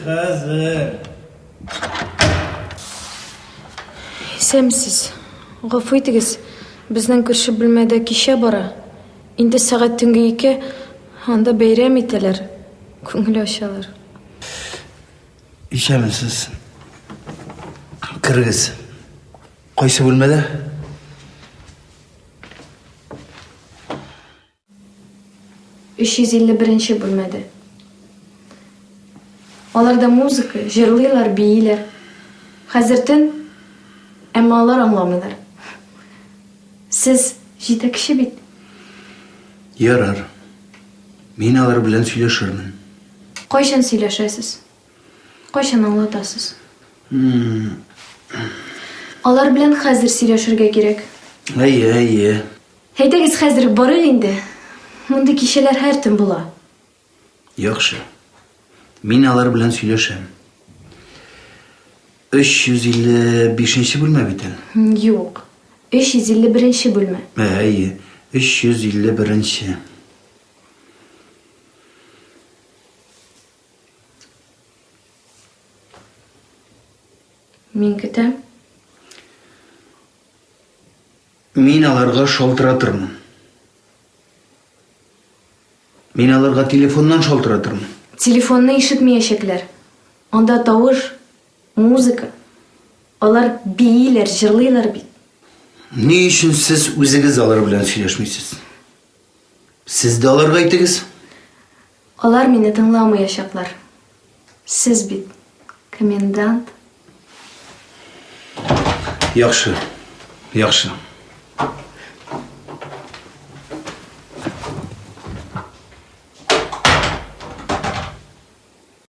хәзер. Исәнмесез. Гафу итегез, безнең күрше бүлмәдә кичә бара. Инде сәгать төнге 2, анда бәйрәм итәләр, күңел ачалар. Исәнмесез. Керегез. Кайсы бүлмәдә? 351 нче бүлмәдә. Аларда музыка, җырлыйлар, бииләр. Хәзер төн, әмма алар аңламыйлар. Сез җитәкче бит. Ярар. Мин алар белән сөйләшермен. Кайчан сөйләшәсез? Кайчан аңлатасыз? Алар белән хәзер сөйләшергә кирәк. Әйе, әйе. Әйдәгез хәзер барыйк инде. Мондый кичәләр һәр төн була. Яхшы. Мин алар белән сөйләшәм. 355 нче бүлмә бит әле. Юк. 351 нче бүлмә. Әйе, 351 нче. Мин көтәм. Мин аларга шалтыратырмын. Мин аларга телефоннан шалтыратырмын. Телефонны ишетмәячәкләр. Анда тавыш, музыка. Алар бииләр, җырлыйлар бит. Ни өчен сез үзегез алар белән сөйләшмисез? Сез дә аларга әйтегез. Алар мине тыңламаячаклар. Сез бит комендант. Яхшы. Яхшы.